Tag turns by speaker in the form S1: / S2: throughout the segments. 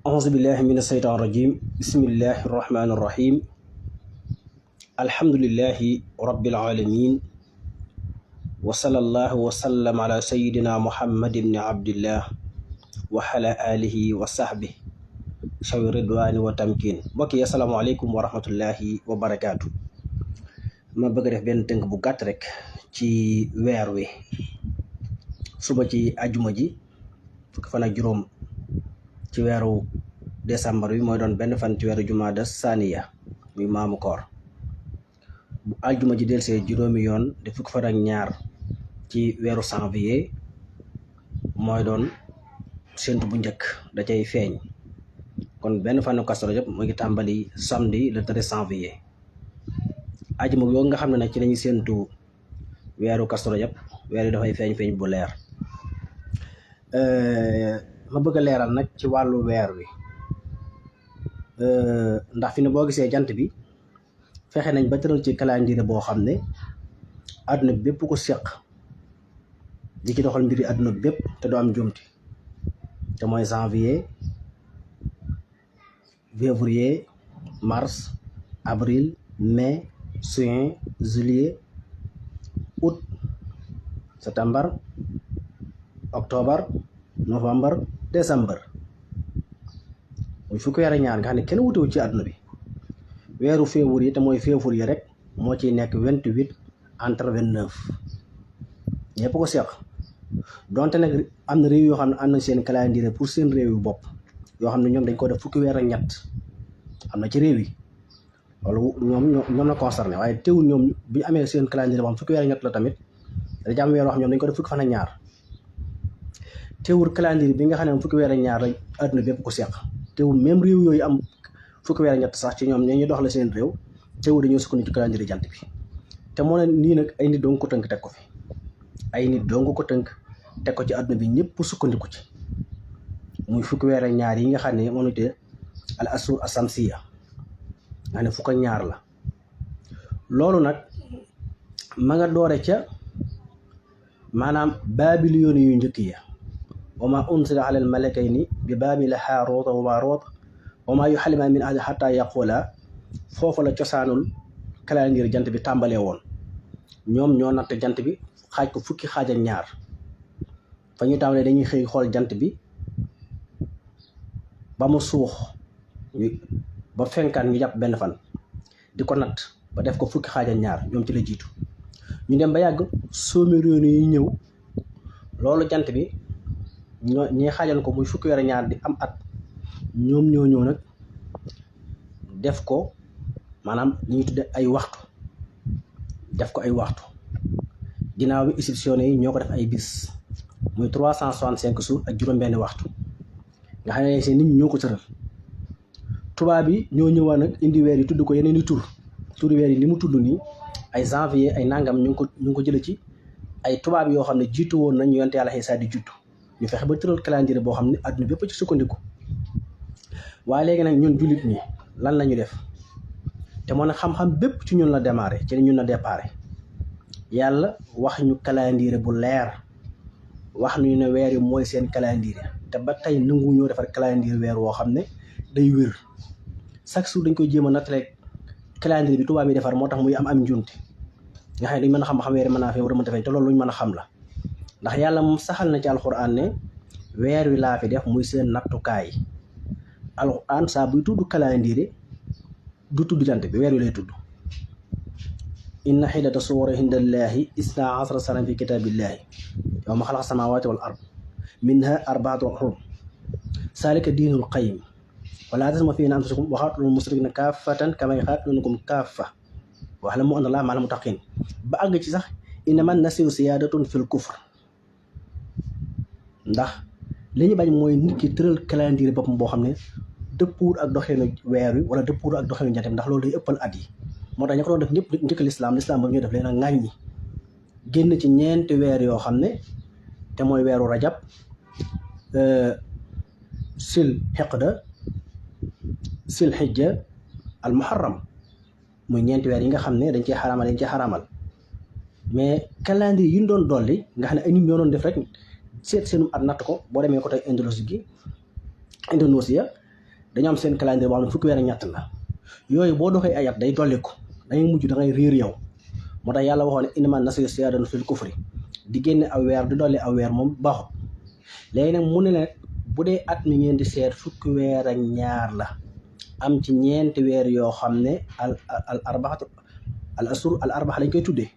S1: أعوذ بالله من الشيطان الرجيم بسم الله الرحمن الرحيم الحمد لله رب العالمين وصلى الله وسلم على سيدنا محمد بن عبد الله وعلى آله وصحبه شوي الرضوان والتمكين mbokk yi assalaamu aleykum wa rahmatullahi wa barakaatu. ma bëgg def benn tënk bu gàtt rek ci weer wi suba ci ajuma ji fukki fan ak juróom ci weeru décembre bi mooy doon benn fan ci weeru jumaada saaniya muy maamu koor bu aljuma ji delsee juróomi yoon di fukki fan ak ñaar ci weeru janvier mooy doon séntu bu njëkk da cay feeñ kon benn fanu Kazu Rajab mu ngi tàmbali samedi le 13 janvier ajuma yooyu nga xam ne nag ci lañuy séntu weeru Kazu Rajab weer yi dafay feeñ bu leer. ma bëgg a leeral nag ci wàllu weer wi ndax fi ne boo gisee jant bi fexe nañ ba tëral ci calendrier boo xam ne àdduna bépp ko seq di ci doxal mbiri àdduna bépp te du am njuumte te mooy janvier février mars avril mai juin juillet août septembre octobre novembre décembre muy fukki weer ak ñaar nga xam ne kenn wutewu ci àdduna bi. weeru février te mooy février rek moo ciy nekk 28 entre 29 ñëpp ko seq donte nag am na réew yoo xam ne am na seen calendrier pour seen réew yu bopp yoo xam ne ñoom dañ ko def fukki weer ak ñett am na ci réew yi loolu ñoom la concerné waaye teewul ñoom bi ñu amee seen calendrier boo xam fukki weer ak ñett la tamit dañu am weer yoo xam ñoom dañ ko def fukki fan ak ñaar teewul calendrier bi nga xam ne fukki weer ak ñaar la àdduna bépp ko seq teewul même réew yooyu am fukki weer ak ñett sax ci ñoom ñu dox la seen réew teewul dañoo sukkandiku ci calendrier jant bi te moo ne nii nag ay nit doon ko tënk teg ko fi ay nit doon ko tënk teg ko ci àdduna bi ñëpp sukkandiku ci muy fukki weer ak ñaar yi nga xam ne moom la al asur asamsiya nga xam ne fukk ak ñaar la. loolu nag ma nga doore ca maanaam baabilyoon yu njëkk ya wa ma unsila ala al malakayni bi baabila haaroota wa maaroota wa maa yuxallimaani min ahadin xataa yaqula foofu la cosaanul calendrier jant bi tàmbalee woon. ñoom ñoo natt jant bi xaaj ko fukki xaaj ak ñaar fa ñu tàmbalee dañuy xëy xool jant bi ba mu suux ba fenkaan ñu jàpp benn fan di ko natt ba def ko fukki xaaj ak ñaar ñoom ci la jiitu. ñu dem ba yàgg sooméréen yi ñëw loolu jant bi ñi xaajal ko muy fukki weer ak ñaar di am at ñoom ñoo ñëw nag def ko maanaam li ñuy tudde ay waxtu def ko ay waxtu ginnaaw bi égyptiens yi ñoo ko def ay bis muy 365 jours ak juróom-benn waxtu nga xam ne seen nit ñi ñoo ko tëral. tubaab bi ñoo ñëwaat nag indi weer yi tudd ko yeneen i turi weer yi li mu tudd nii ay janvier ay nangam ñu ngi ko jële ci ay tubaab yoo xam ne jiitu woon nañ yonte yàlla Iisaa di juddu ñu fexe ba tëral calendrier boo xam ne àdduna bépp ci sukkandiku. waaye léegi nag ñun jullit ñi lan la ñu def te moo ne xam-xam bépp ci ñun la démarré ci ñun la déparé yàlla wax ñu calendrier bu leer wax ñu ne weer yi mooy seen calendrier te ba tey nangu ñoo defar calendrier weer woo xam ne day wér chaque jour dañ koy jéem a nattale calendrier bi tubaab yi defar moo tax muy am njuumte nga xam ne dañ mën a xam weer yi mën naa fee war a mën a feeñ te loolu luñ mën a xam la ndax yàlla moom saxal na ci alxuraan ne weer wi laa fi def muy seen nattukaay. alxuraan saa buy tudd calendrier du tudd jant bi weer wi lay tudd. inna xiddata suwari indallaahi isna asra sanan fi kitaabillahi yawma xalaqa samaawaati wal ard minha arbaatun hurum zaalika diinul qayyim walaa tasma fiihinna anfusakum wa qaatilul mushrikiina kaaffatan kamaa yuqaatiluunakum kaaffa wa'lamu anna llaaha ma'al muttaqiin ba àgg ci sax innaman nasii'u ziyaadatun fil kufr ndax li ñu bañ mooy nit ki tëral calendrier boppam boo xam ne dëppuwul ak doxeenu weer wi wala dëppuwul ak doxeenu jant bi ndax loolu day ëppal at yi moo tax ñu ko doon def ñëpp njëkk lislaam ba ñu def leen a ŋàññi génn ci ñeenti weer yoo xam ne te mooy weeru rajab sil xijja al muharram muy ñeenti weer yi nga xam ne dañ cee xaraamal mais calendrier yi ñu doon dolli nga xam ne ay nit ñoo doon def rek seet seenum at natt ko boo demee ko tey Indonésie dañu am seen calendrier boo xam ne fukki weer ak ñett la yooyu boo doxee ay at day dolliku dangay mujj da ngay réer yow moo tax yàlla waxoon ne innamaa nasiyu ziyaadatun fil kufri di génne aw weer di dolli aw weer moom baaxut. léegi nag mu ne nag bu dee at mi ngeen di seet fukki weer ak ñaar la am ci ñeenti weer yoo xam ne al arbaxatu al asur al arbax lañ koy tuddee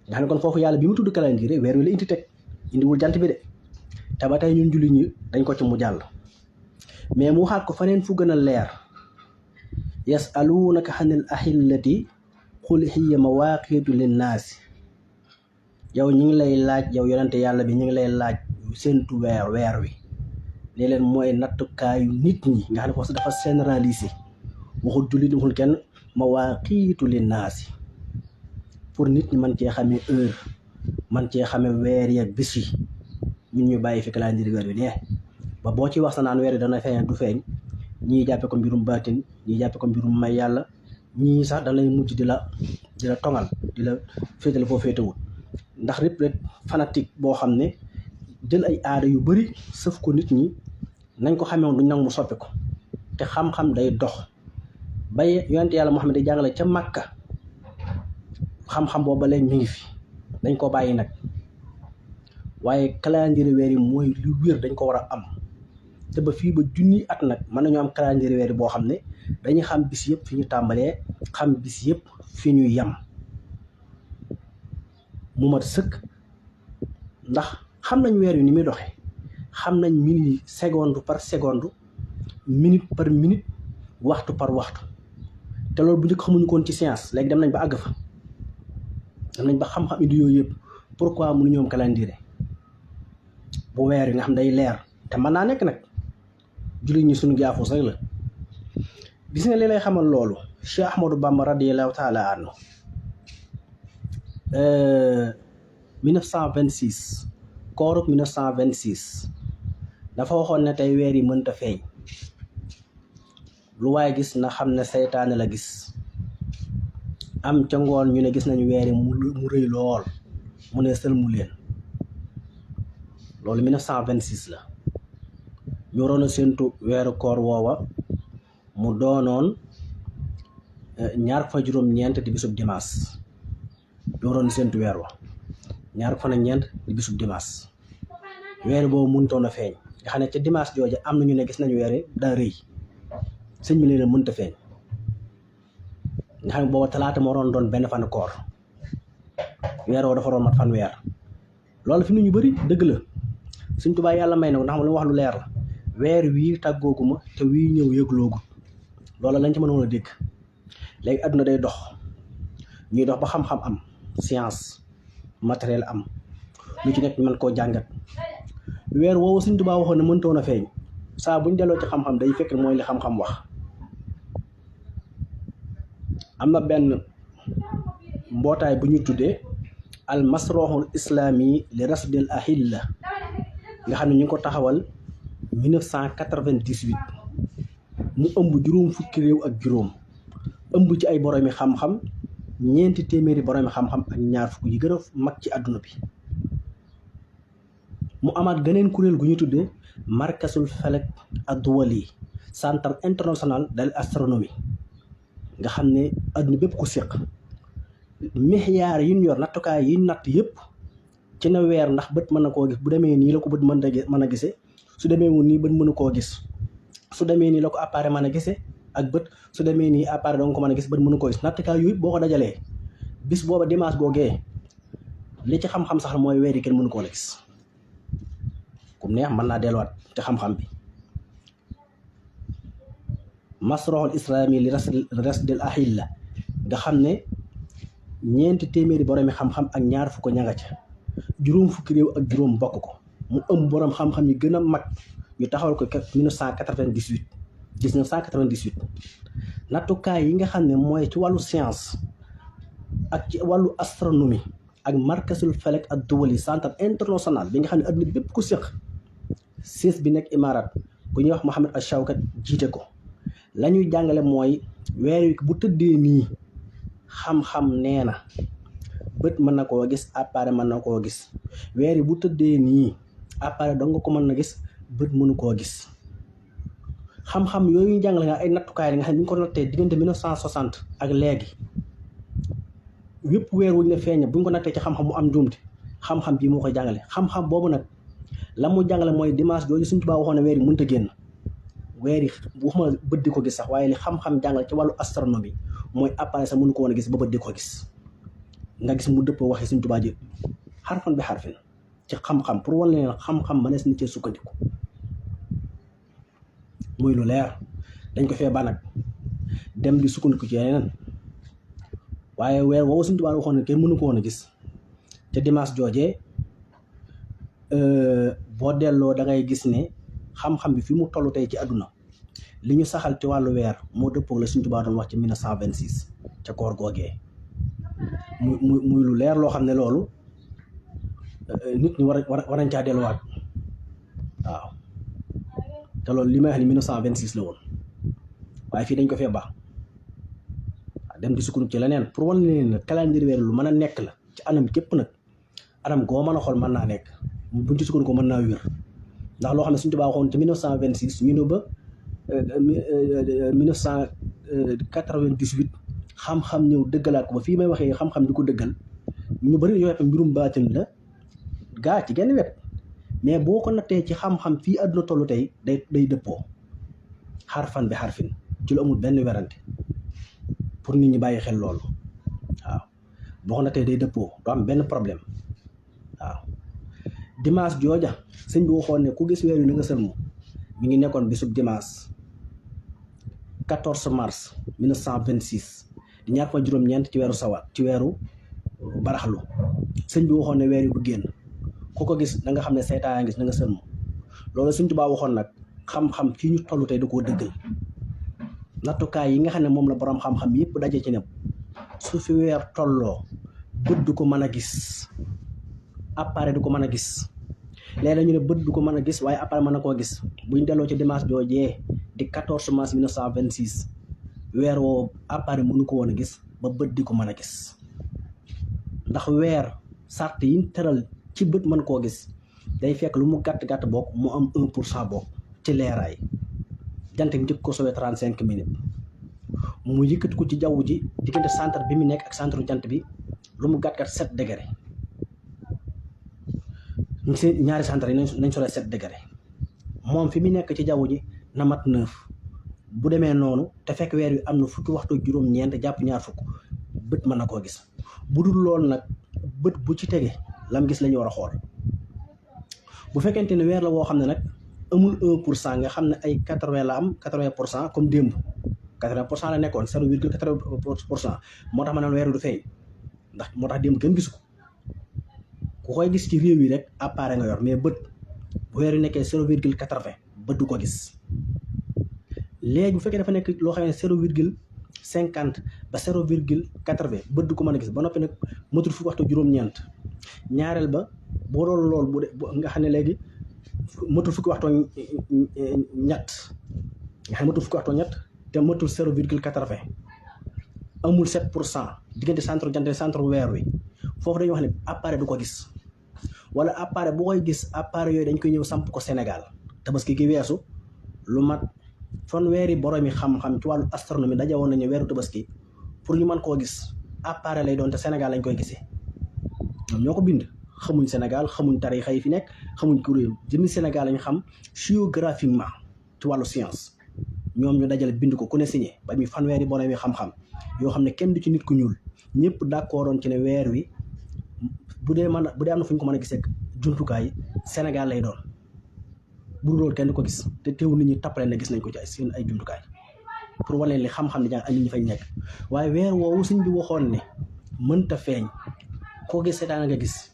S1: nga xam ne kon foofu yàlla bi mu tudd calendrier weer wi la indi teg indiwul jant bi de te ba tey ñun jullit ñi dañ ko ci mu jàll mais mu waxaat ko faneen fu gën a leer yasaluunaka anil ahillati qul hiya mawaaqiitu linnaasi yow ñi ngi lay laaj yow yonente yàlla bi ñi ngi lay laaj séntu weer wi ne leen mooy nattukaayu nit ñi nga xam ne foofu dafa généralisé waxul jullit waxul kenn mawaaqiitu linnaasi pour nit ñi man cee xamee heure man cee xamee weer yi ak bis yi ñun ñu bàyyi fi calendrier weer wi ne ba boo ci wax sa naan weer wi dana feeñ du feeñ ñii jàppe ko mbirum baatin ñii jàppe ko mbirum may yàlla ñii sax da lay mujj di la tongal di la féetale foo féetewul ndax rek fanatique boo xam ne jël ay aada yu bari sëf ko nit ñi nañ ko xamee woon duñ nag mu soppi ko te xam-xam day dox bay yonent yàlla Muhammad day jàngale ca Makka xam-xam boobu ba léegi mi ngi fi dañ ko bàyyi nag waaye calendrier weer yi mooy lu wér dañ ko war a am te ba fii ba junni at nag mën nañu am calendrier weer yi boo xam ne dañuy xam bis yëpp fi ñu tàmbalee xam bis yëpp fi ñu yem mu mat sëkk ndax xam nañ weer yu ni muy doxee xam nañ minute seconde par seconde minute par minute waxtu par waxtu te loolu bu njëkk xamuñu koon ci science léegi dem nañ ba àgg fa dem nañ ba xam-xam indi yooyu yëpp pourquoi mënu ñoom calendrier bu weer yi nga xam day leer te mën naa nekk nag jullit ñi suñu gaafuus rek la gis nga li lay xamal loolu Cheikh Ahmadou Bamba radiyallahu taala anhu 1926 koorub 1926 dafa waxoon ne tey weer yi mënta feeñ lu waaye gis na xam ne seytaane la gis am ca ngoon ñu ne gis nañu weer yi mu rëy lool mu ne sël mu leen loolu 1926 la ñu waroon a séntu weeru koor woowa mu doonoon ñaar fa juróom-ñeent di bisub dimanche ñu waroon a séntu weer wa ñaar fan ak ñeent di bisub dimanche weer boobu mënutoon a feeñ nga xam ne ca dimanche jooja am na ñu ne gis nañu weer yi daa rëy sëñ bi leen mënta feeñ nga xam ne booba talaata moo doon benn fan koor weer woo dafa doon mat fan weer loolu fi nu ñu bëri dëgg la Sëñ Tuubaa yàlla may na ko ndax lu wax lu leer la weer wii tàggooguma te wii ñëw yëgloogu loolu lañ ci mënoon a dégg léegi adduna day dox ñuy dox ba xam-xam am science matériel am lu ci nekk ñu mën koo jàngat weer woowu Sëñ Tuubaa waxoon ne mëntoon a feeñ saa buñ delloo ci xam-xam day fekk mooy li xam-xam wax am na benn mbootaay bu ñu tuddee al masroxul islami li rasdil ahilla nga xam ne ñu ngi ko taxawal 1998 mu ëmb juróom fukki réew ak juróom ëmb ci ay boroomi xam-xam ñeenti téeméeri boroomi xam-xam ak ñaar fukk yi gën a mag ci àdduna bi mu amaat geneen kuréel gu ñu tuddee markasul falak ad-duwali centre international de l'astronomie nga xam ne àdduna bépp ko séq mixyaar yi ñu yor nattukaay yi natt yëpp ci na weer ndax bët mën na koo gis bu demee nii la ko bët mën a gisee su demee wu nii bët mënu koo gis su demee nii la ko appareil mën a gisee ak bët su demee nii appareil dong ko mën a gis bët mënu koo gis nattukaay yooyu boo ko dajalee bis booba dimanche boogee li ci xam-xam sax mooy weer yi kenn mënu koo la gis kum neex mën naa delluwaat te xam-xam bi masroxul islami li rasdil ahilla nga xam ne ñeenti téeméeri boroomi xam-xam ak ñaar fukk ña nga ca juróom fukki réew ak juróom bokk ko mu ëmb boroom xam-xam yi gën a mag ñu taxawal ko 1998 nattukaay yi nga xam ne mooy ci wàllu science ak ci wàllu astronomie ak markasul falak ak duwali centre international bi nga xam ne adduna bépp ku séq siis bi nekk Imaaraat ku ñuy wax Mohamed Al-Shawkat jiite ko la ñuy jàngale mooy weer wi bu tëddee nii xam-xam nee na bët mën na koo gis appareil mën na koo gis weer yi bu tëddee nii appareil dong nga ko mën na gis bët mënu koo gis xam-xam yooyu ñu jàngale nga ay nattukaay la nga xam ne ñu ko nattee diggante 1960 ak léegi wépp weer wuñ ne feeñ bu ñu ko nattee ci xam-xam mu am njuumte xam-xam bii moo koy jàngale xam-xam boobu nag la mu jàngale mooy dimanche jooju Sëñ Tuubaa waxoon ne weer yi mënut a génn weer yi waxuma bët di ko gis sax waaye li xam-xam jàngale ci wàllu astronomie mooy appareil sax mënu ko woon a gis ba bët di ko gis nga gis mu dëppoo waxee Sëñ Tuubaa ji xarfan bi xarfin ci xam-xam pour wan leen xam-xam mënees na cee sukkandiku muy lu leer dañ ko fee ba nag dem di sukkandiku ci yeneen waaye weer woowu Sëñ Tuubaa waxoon ne kenn mënu ko woon a gis te dimanche joojee boo delloo da ngay gis ne xam-xam bi fi mu toll tey ci àdduna li ñu saxal ci wàllu weer moo dëppoog la Sëñ Tuubaa doon wax ci 1926 ca koor googee muy lu leer loo xam ne loolu nit ñi war nañ caa delluwaat waaw te loolu li may wax ni 1926 la woon waaye fii dañ ko fee baax dem di sukkandiku ci leneen pour wan leen ne calendrier weer lu mën a nekk la ci anam képp nag anam goo mën a xool mën naa nekk buñ ci sukkandiku mën naa wér ndax loo xam ne Sëñ Tuubaa waxoon ci 1926 ñu ne ba 1998 xam-xam ñëw dëggalaat ko ba fii may waxee xam-xam di ko dëggal ñu bëri yoo xam mbirum baatin la gaa ci genn wet mais boo ko nattee ci xam-xam fii àdduna tollu tey day dëppoo xarfan bi xarfin ci lu amul benn werante pour nit ñi bàyyi xel loolu waaw boo ko nattee day dëppoo du am benn problème waaw dimanche jooja sëñ bi waxoon ne ku gis weer wi na nga sëlmu mi ngi nekkoon bisub dimanche 14 mars 1926 di ñaar fa juróom-ñeent ci weeru sawar ci weeru baraxlu sëñ bi waxoon ne weer wi du génn ku ko gis da nga xam ne seytaan yaa gis na nga sëlmu loolu Sëñ Tuubaa waxoon nag xam-xam fii ñu toll tey da koo dëggal nattukaay yi nga xam ne moom la borom xam-xam yëpp daje ci ne su fi weer tolloo bët du ko mën a gis appareil du ko mën a gis léegi dañu ne bët du ko mën a gis waaye appareil mën na koo gis buñ delloo ci dimanche joojee di 14 mars 1926 weer woo appareil mënu ko woon a gis ba bët di ko mën a gis ndax weer sart yiñ tëral ci bët mën koo gis day fekk lu mu gàtt-gàtt bokk mu am 1% bokk ci leeraay jant bi njëkk ko sowee 35 minutes mu yëkkati ko ci jaww ji diggante centre bi mu nekk ak centre jant bi lu mu gàtt-gàtt 7 degré ñaari centre yi nañ soree 7 degré moom fi mu nekk ci jaww ji na mat 9 bu demee noonu te fekk weer wi am na fukki waxtu juróom-ñeent jàpp ñaar fukk bët mën na koo gis bu dul loolu nag bët bu ci tege lam gis la ñu war a xool bu fekkente ne weer la woo xam ne nag amul 1% nga xam ne ay 80 la am 80% comme démb 80% la nekkoon 0,80% moo tax ma ne weer wi du feeñ ndax moo tax démb kenn gisu ko ku koy gis ci réew yi rek appareil nga yor mais bët bu weer wi nekkee 0,80 bët du ko gis léegi bu fekkee dafa nekk loo xam ne 0,50 ba 0,80 bët du ko mën a gis ba noppi nag matul fukki waxtu juróom-ñeent ñaareel ba boo doon lool bu nga xam ne léegi matul fukki waxtu ñett nga xam ne matul fukki waxtu ñett te matul 0,80 amul 7% diggante centre jant centre weer wi foofu dañuy wax ne appareil du ko gis wala appareil bu koy gis appareil yooyu dañ koy ñëw samp ko Sénégal tabaski gi weesu lu mat fanweeri borom yi xam-xam ci wàllu astronomie daje woon nañu weeru tabaski pour ñu mën koo gis appareil lay doon te Sénégal lañ koy gisee ñoom ñoo ko bind xamuñ Sénégal xamuñ tarixa yi fi nekk xamuñ kuréel jëmmi Sénégal lañ xam géographiquement ci wàllu science ñoom ñu dajale bind ko ku ne signé ba muy fanweeri borom yi xam-xam yoo xam ne kenn du ci nit ku ñuul ñëpp d'accordoon ci ne weer wi bu dee am na fu ñu ko mën a gisee jumtukaay Sénégal lay doon bu loolu kenn du ko gis te teewul nit ñi tappale na gis nañ ko ci seen ay jumtukaay pour wane li xam-xam di jàng ak nit ñi fay nekk waaye weer woowu sëñ bi waxoon ne mënta feeñ koo gis seetaan nga gis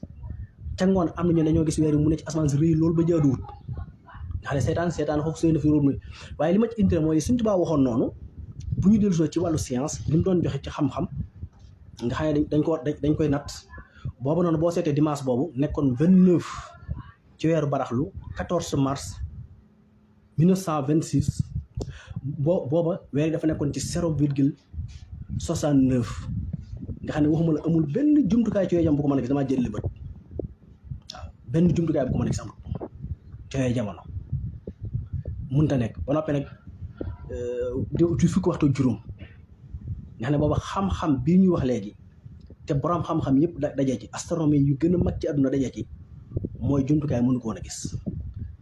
S1: ca ngoon am nañu dañoo gis weer wi mu ne ci asamaan si rëy loolu ba jaaduwut nga xam ne seetaan foofu seen fi loolu waaye li ma ci intérêt mooy Sëñ Tuubaa waxoon noonu bu ñu dellusoo ci wàllu science li mu doon joxe ci xam-xam nga xam ne dañ koy natt booba noonu boo seetee dimanche boobu nekkoon 29 ci weeru baraxlu 14 mars 1926 booba weer yi dafa nekkoon ci 0,69 nga xam ne waxuma la amul benn jumtukaay ci yooyu jamono bu ko mën a gis damaa jël li bët waaw benn jumtukaay bu ko mën a gis amul ci yooyu jamono mënta nekk ba noppee nag di fukki waxtu juróom nga xam ne booba xam-xam bii ñuy wax léegi te borom xam-xam yëpp daje ci astronomie yu gën a mag ci àdduna daje ci mooy jumtukaay mënu ko woon a gis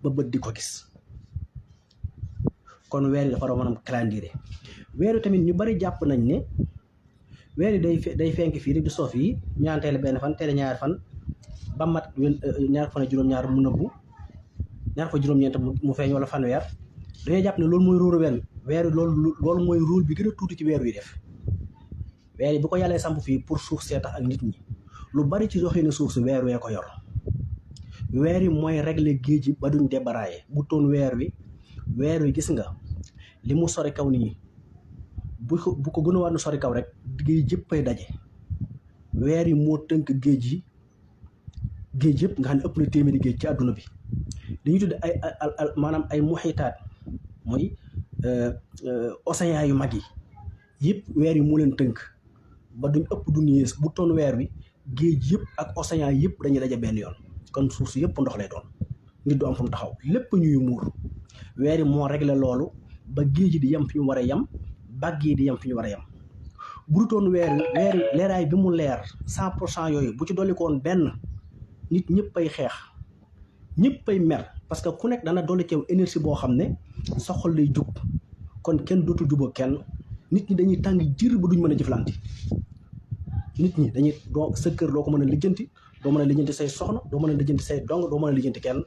S1: ba bët di ko gis. kon weer yi dafa war a mën a calendrier weer yi tamit ñu bari jàpp nañ ne weer yi day fenk fii rek di soof yi ñu naan teel benn fan teel ñaari fan ba mat ñaar fan ak juróom-ñaar mu nëbbu ñaar fa juróom-ñeent mu feeñ wala fanweer dañuy jàpp ne loolu mooy rôle weer yi loolu mooy rôle bi gën a tuuti ci weer wi def. weer yi bu ko yàllee samp fii pour suuf see tax ak nit ñi lu bari ci doxee ne suuf si weer wee ko yor weer yi mooy régler géej yi ba duñ débaraaye bu toon weer wi gis nga li mu sori kaw nit ñi bu ko gën a war na sori kaw rek géej yëppay daje weer yi moo tënk géej yëpp nga xam ne ëpp na téeméeri géej ci àdduna bi dañuy tudde ay maanaam ay muxitaat mooy océan yu mag yi yëpp weer yi moo leen tënk ba duñ ëpp duñ yées bu toon weer wi géej yëpp ak océan yëpp dañuy daje benn yoon kon suuf si yëpp ndox lay doon nit du am fu mu taxaw lépp ñuy muur weer yi moo réglé loolu ba géej yi di yem fi ñu war a yem bàgg yi di yem fi ñu war a yem bu dutoon weer wi leeraay bi mu leer 100% yooyu bu ci dolli ko woon benn nit ñëpp ay xeex ñëpp ay mer parce que ku nekk dana dolli ci énergie boo xam ne sa xol lay jug kon kenn dootu juboo kenn nit ñi dañuy tàng jër ba duñ mën a jëflante nit ñi dañuy sa kër doo ko mën a lijjanti doo mën a lijjanti say soxna doo mën a lijjanti say dong doo mën a lijjanti kenn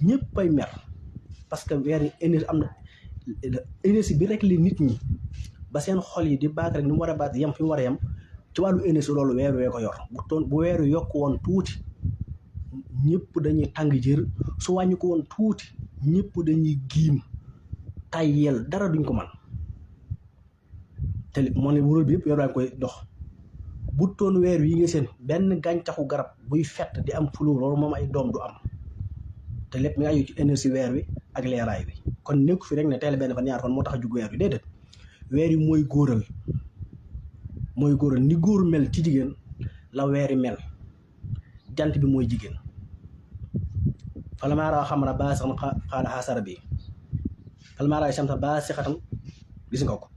S1: ñëpp ay mer parce que weer yi énergie am na énergie bi rek li nit ñi ba seen xol yi di baag rek ni mu war a baag yem fi mu war a yem ci wàllu énergie loolu weer wee ko yor bu weer wi yokk woon tuuti ñëpp dañuy tàng jër su wàññi ko woon tuuti ñëpp dañuy giim tayyel dara duñ ko man te moo ne wóral bi yëpp weer waa koy dox bu toon weer wi nga seen benn gàncaxu garab buy fett di am fleur loolu moom ay doom du am te lépp mi aju ci énergie weer wi ak leeraay bi kon nekku fi rek ne teel benn fan ñaar fan moo tax a jug weer wi déedéet weer yi mooy góoral ni góor mel ci jigéen la weer yi mel jant bi mooy jigéen falamaa raa xamara baasixatan qaala haasa rabbii falamaa raa shamsa baasixatan gis nga ko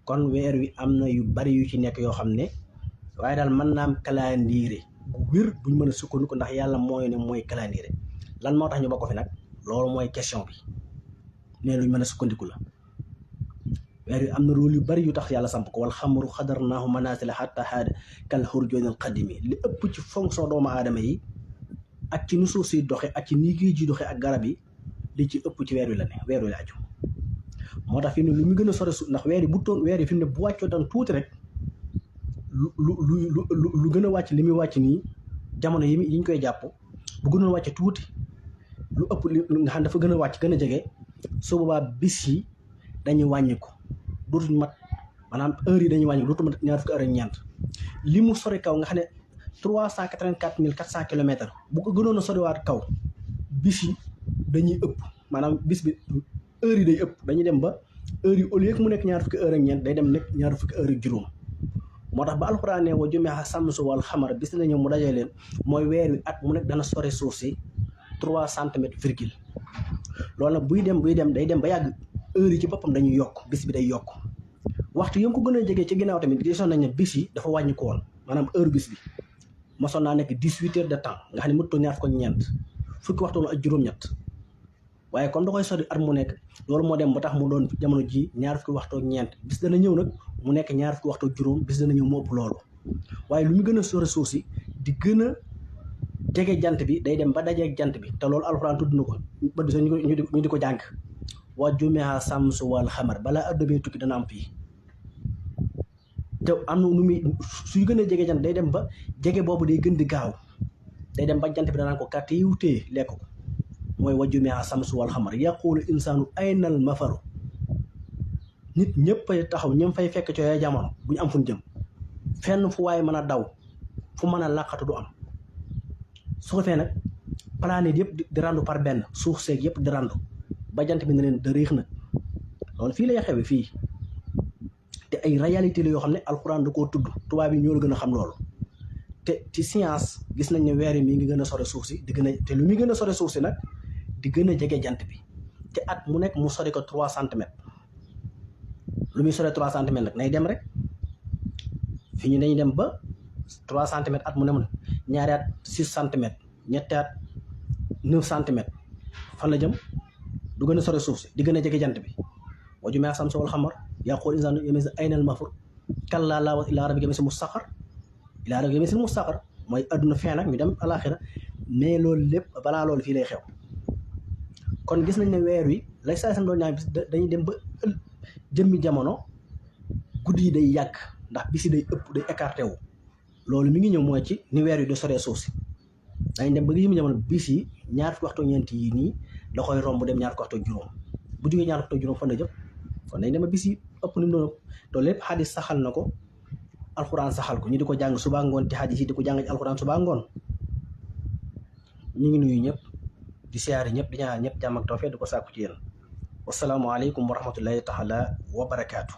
S1: kon weer wi am na yu bari yu ci nekk yoo xam ne waaye daal mën naa am calendrier bu wér buñ mën a sukkandiku ndax yàlla mooy ne mooy calendrier lan moo tax ñu bokk fi nag loolu mooy question bi nee luñ mën a sukkandiku la weer wi am na rôle yu bari yu tax yàlla samp ko wal xamaru xadarnaahu manaasila xatta haada kal hurjoonil qadiimi li ëpp ci fonction doomu aadama yi ak ci nu suuf si doxe ak ci ni géej ji doxe ak garab yi li ci ëpp ci weer wi la ne weer wi la aju moo tax fi mu ne lu mu gën a sore su ndax weer yi bu toon weer yi fi mu ne bu wàccoo tan tuuti rek lu gën a wàcc li muy wàcc nii jamono yi ñu koy jàpp bu gënoon wàcc tuuti lu ëpp li nga xam dafa gën a wàcc gën a jege su boobaa bis yi dañuy wàññiku dootuñ mat maanaam heure yi dañuy wàññiku dootu mat ñaar fukki heure ak ñeent li mu sori kaw nga xam ne 384 400 kilomètres bu ko gënoon a soriwaat kaw bis yi dañuy ëpp maanaam bis bi heure yi day ëpp dañuy dem ba heure yi au lieu que mu nekk ñaar fukki heure ak ñeent day dem nekk ñaar fukki heure ak juróom moo tax ba alxuraan ne wa jumi'a samsu wal xamar bis la ñëw mu dajee leen mooy weer wi at mu nekk dana sori suuf si 3 centimètres virgule loolu nag buy dem day dem ba yàgg heure yi ci boppam dañuy yokk bis bi day yokk waxtu yi ko gën a jege ci ginnaaw tamit gisoon nañ ne bis yi dafa wàññi ko woon maanaam heure bis bi mosoon naa nekk 18 heures de temps nga xam ne mëttoo ñaar fukk ak ñeent fukki waxtu ak juróom-ñett waaye comme da koy sori at mu nekk loolu moo dem ba tax mu doon jamono ji ñaar fukki waxtu ak ñeent bis dana ñëw nag mu nekk ñaar fukki waxtu ak juróom bis dana ñëw mu ëpp loolu waaye lu mu gën a sori suuf si di gën a jege jant bi day dem ba dajeeg jant bi te loolu alxuraan tudd na ko ba di ñu di ko jàng wa jumi'a samsu wal xamar balaa adduna bee tukki dana am fii te am na nu muy suy gën a jege jant day dem ba jege boobu day gën di gaaw day dem ba jant bi danaan ko kàtt yi wutee lekk ko mooy wa jumi'a samsu wal xamar yaqulu insaanu aynal mafaru nit ñëpp ay taxaw ñëm fay fekk ci yooyu jamono bu ñu am fu ñu jëm fenn fu waaye mën a daw fu mën a làqatu du am su ko fee nag planète yëpp di randu par benn suuf seeg yëpp di randu ba jant bi ne leen da réex nag loolu fii lay xewe fii te ay réalité la yoo xam ne alxuraan da koo tudd tubaab yi ñoo la gën a xam loolu te ci science gis nañ ne weer yi mi ngi gën a sore suuf si di gën a te lu muy gën a sore suuf si nag di gën a jege jant bi te at mu nekk mu sori ko 3 centimètres lu muy sori 3 centimètres nag nay dem rek fii ñu dañuy dem ba 3 centimètres at mu ne mun ñaari at 6 centimètres ñetti at 9 centimètres fan la jëm du gën a sori suuf si di gën a jege jant bi wa jumi'a samsu wal qamar yaqulu insaanu yawma'idhin ayna al-mafar kallaa laa wazira ilaa rabbika yawma'idhin mustaqar mooy adduna fin nag ñu dem alaxira mais loolu lépp balaa loolu fii lay xew kon gis nañ ne weer wi lay saa seen doon ñaan bis dañuy dem ba jëmmi jamono guddi yi day yàgg ndax bis yi day ëpp day écarté wu loolu mi ngi ñëw mooy ci ni weer wi di soree suuf si dañ dem ba jëmmi jamono bis yi ñaar fukki waxtu ñeent yi nii da koy romb dem ñaar fukki waxtu juróom bu jógee ñaar fukki waxtu juróom fan la jëm kon dañ dem ba bis yi ëpp ni mu doon loolu lépp xadis saxal na ko alxuraan saxal ko ñu di ko jàng suba ngoon ci xadis yi di ko jàng ci alxuraan suba ngoon ñu ngi nuyu ñëpp di siyaare ñëpp di ñaanal ñëpp jàmm ak tawfeex di ko sàkku ci yéen wasalaamualeykum wa rahmatullahi taala wa barakaatu.